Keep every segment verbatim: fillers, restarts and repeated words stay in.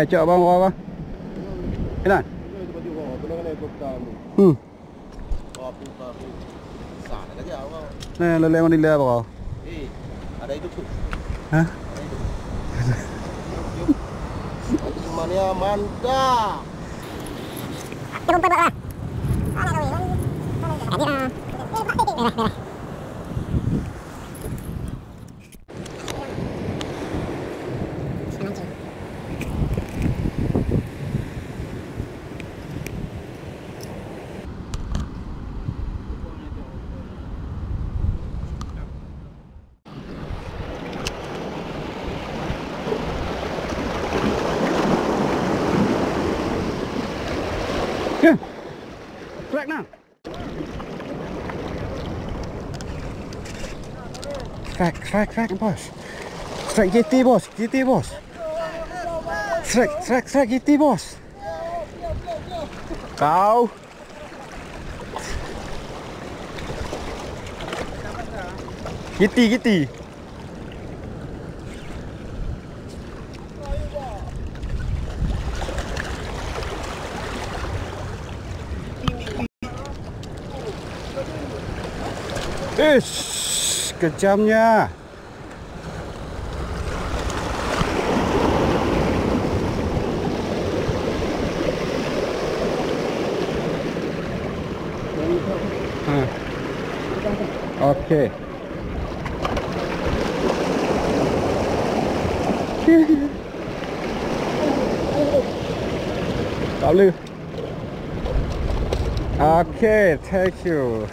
Cok abang, abang. Inan. Hmm. Nah, leleng mana dia, bro? Hah? Semuanya mantap. Strike, strike, strike, bos. Strike J T, bos. J T, bos. Strike, strike, strike J T, bos. Kau. J T, J T. Ish, kejamnya. Ha. Okey. Tak boleh. Okey, thank you.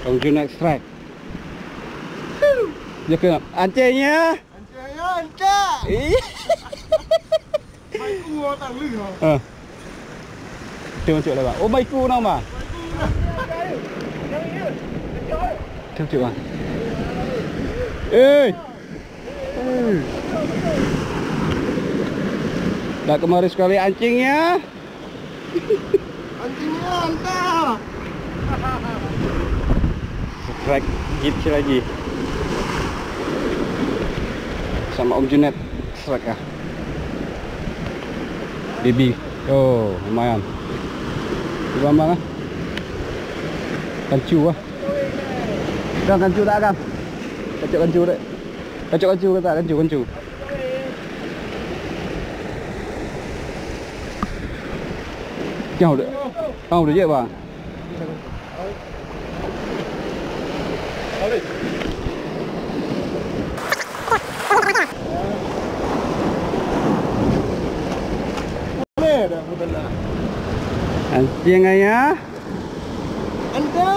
Om Junaid strike. Ya ke? Anjingnya. Anjingnya, anjing. Ih. Maiku orang tak boleh, ha. Ah. Cuma cuk lah, bang. Oh, maiku nama. Cuma cuk, bang. Eh. Eh. Dah kemarin sekali anjingnya. Anjingnya, entah. Strike gift lagi. Sama Om Junet strike ah. Baby. Oh, lumayan. Di bambang ah. Kancu ah. Kan kancu tak kan? Kacau kancu tak? Kacau kancu ke tak? Kancu, kancu. Jauh dek. Jauh dek je bang. Anjing ayah. Anda.